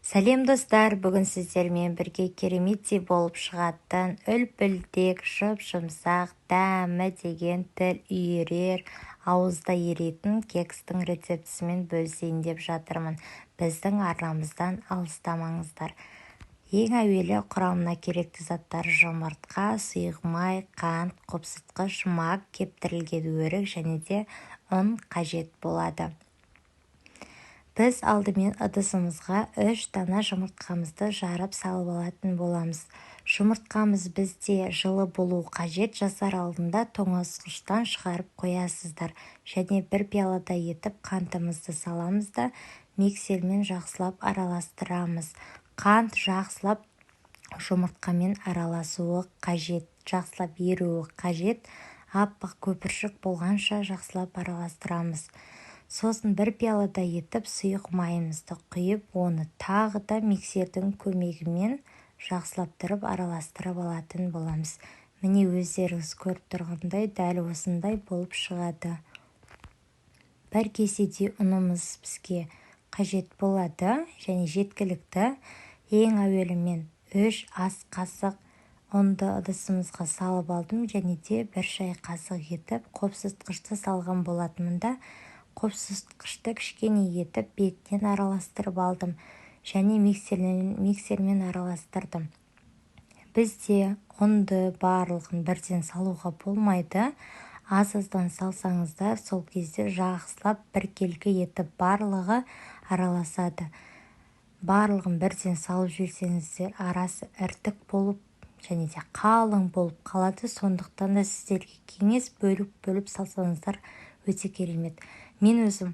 Сәлем, достар! Бүгін сіздермен бірге кереметтей болып шығатын, үлпілдек, жұп-жұмсақ, дәмі деген тіл үйірер, ауызда еритін кекстің рецептісімен бөлісейін деп жатырмын. Біздің арнамыздан алыстамаңыздар. Ең әуелі құрамына керекті заттар: жұмыртқа, сұйық май, қант, қопсытқыш, мак, кептірілген өрік және де ұн қажет болады. Біз алдымен ыдысымызға 3 дана жұмыртқамызды жарып салып алатын боламыз. Жұмыртқамыз бізде жылы болу қажет, жасар алдында тоңазытқыштан шығарып қоясыздар. Және бір пиаладай етіп қантымызды саламыз да, миксермен жақсылап араластырамыз. Қант жақсылап жұмыртқамен араласуы қажет, жақсылап еруі қажет. Аппақ көпіршік болғанша жақсылап араластырамыз. Сосын бір пиаладай етіп сұйық майымызды құйып, оны тағы да миксердің көмегімен жақсылап тұрып араластырып алатын боламыз. Міне, өздеріңіз көріп тұрғандай, дәл осындай болып шығады. Бір кеседей ұнымыз бізге қажет болады және жеткілікті. Ең әуелі мен 3 ас қасық ұнды ыдысымызға салып алдым және де 1 шай қасық етіп қопсытқышты салған болатынмын да, қопсытқышты кішкене етіп бетінен араластырып алдым және миксермен араластырдым. Бізде ұнды барлығын бірден салуға болмайды, аз-аздан салсаңыздар, сол кезде жақсылап біркелкі етіп барлығы араласады. Барлығын бірден салып жіберсеңіздер, арасы іртік болып және де қалың болып қалады. Сондықтан да сіздерге кеңес: бөліп-бөліп салсаңыздар, өте керемет. Мен өзім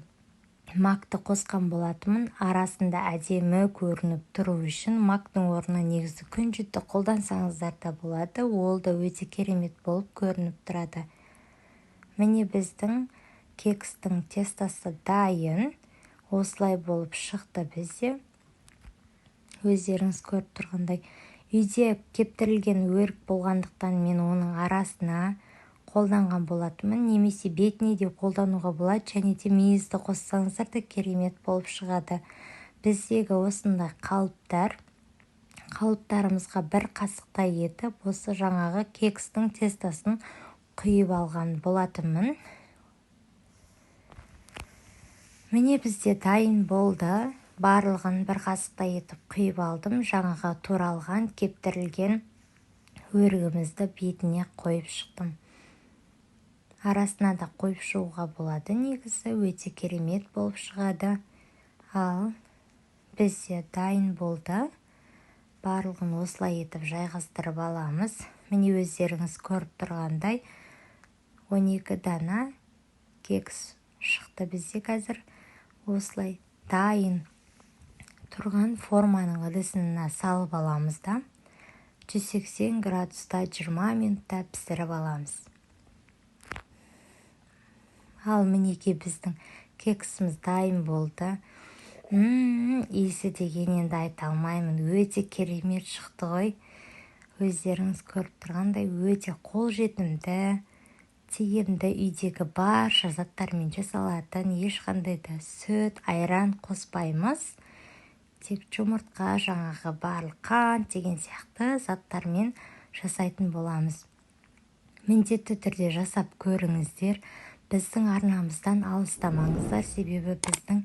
макты қосқан болатынмын, арасында әдемі көрініп тұру үшін. Мактың орнына негізі күнжітті қолдансаңыздар да болады, ол да өте керемет болып көрініп тұрады. Міне, біздің кекстің тестосы дайын, осылай болып шықты бізде. Өздеріңіз көріп тұрғандай, үйде кептірілген өрік болғандықтан, мен оның арасына қолданған болатынмын немесе бетіне де қолдануға болады және де мейізді қоссаңыздар да, керемет болып шығады. Біздегі осындай қалыптар, қалыптарымызға бір қасықтай етіп осы жаңағы кекстің тестосын құйып алған болатынмын. Міне, бізде дайын болды. Барлығын бір қасықтай етіп құйып алдым. Жаңағы туралған, кептірілген өрігімізді бетіне қойып шықтым. Арасына да қойып шығуға болады негізі, өте керемет болып шығады. Ал бізде дайын болды. Барлығын осылай етіп жайғастырып аламыз. Міне, өздеріңіз көріп тұрғандай, 12 дана кекс шықты бізде. Қазір осылай дайын тұрған форманың ыдысына салып аламыз да, 180 градуста 20 минутта пісіріп аламыз. Ал мінекей, біздің кексіміз дайын болды. Иісі деген енді айта алмаймын, өте керемет шықты ғой. Өздеріңіз көріп тұрғандай, өте қолжетімді, тиімді, үйдегі барша заттармен жасалатын, ешқандай да сүт, айран қоспаймыз, тек жұмыртқа, жаңағы барлық қант деген сияқты заттармен жасайтын боламыз. Міндетті түрде жасап көріңіздер. Біздің арнамыздан алыстамаңыздар, себебі біздің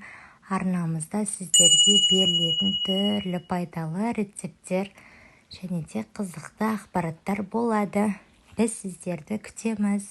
арнамызда сіздерге берілетін түрлі пайдалы рецепттер және де қызықты ақпараттар болады. Біз сіздерді күтеміз.